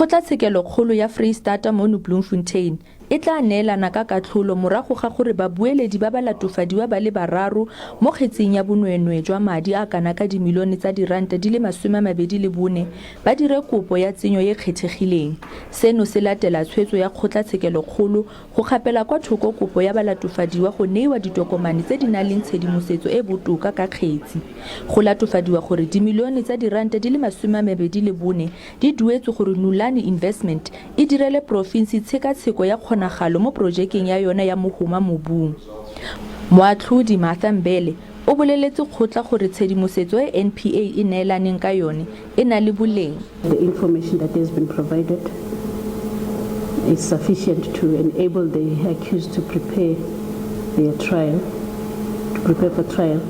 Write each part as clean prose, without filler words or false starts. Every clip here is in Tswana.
Kgotlatshekelokgolo ya Freistata mono Bloemfontein e tla neelana ka katlholo morago ga gore babueledi ba balatofadiwa ba le bararo mo kgetsing ya bonweenwee jwa madi a kana ka dimilione tsa diranta di le 24 ba dire kopo ya tsenyo e kgethegileng. Seno se latela tshwetso ya kgotlatshekelokgolo go kgapela kwa thoko kopo ya balatofadiwa go neiwa ditokomane tse di nang le tshedimosetso e botoka ka kgetsi. Go latofadiwa gore dimilione tsa diranta di le 24 di duetswe gore Nulane Investment e direle porofensi tshekatsheko ya kgonagalo mo porojekeng ya yona ya mogoma mobung. Moatlhodi Martha Mbele o boleletse kgotla gore tshedimosetso e NPA e neelaneng ka yone e na le boleng. The information that has been provided is sufficient to enable the accused to prepare their trial, to prepare for trial.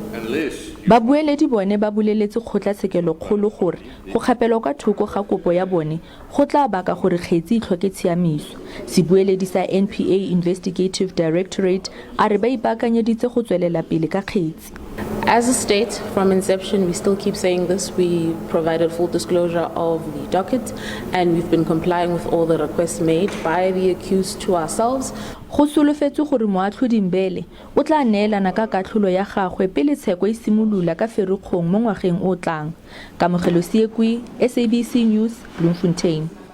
Babueledi bone ba boleletse kgotlatshekelokgolo gore go kgapelwa kwa thoko ga kopo ya bone go tla baka gore kgetsi e tlhoke tshiamiso. Sebueledi sa NPA Investigative Directorate a re ba ipaakanyeditse go tswelela pele ka kgetsi. As a state, from inception, we still keep saying this. We provided full disclosure of the docket and we've been complying with all the requests made by the accused to ourselves. Go solofetswe gore moatlhodi Mbele o tla neelana ka katlholo ya gagwe pele tsheko e simolola ka Ferikgong mo ngwageng o tlang. Kamogelo Seekwe, SABC News, Bloemfontein.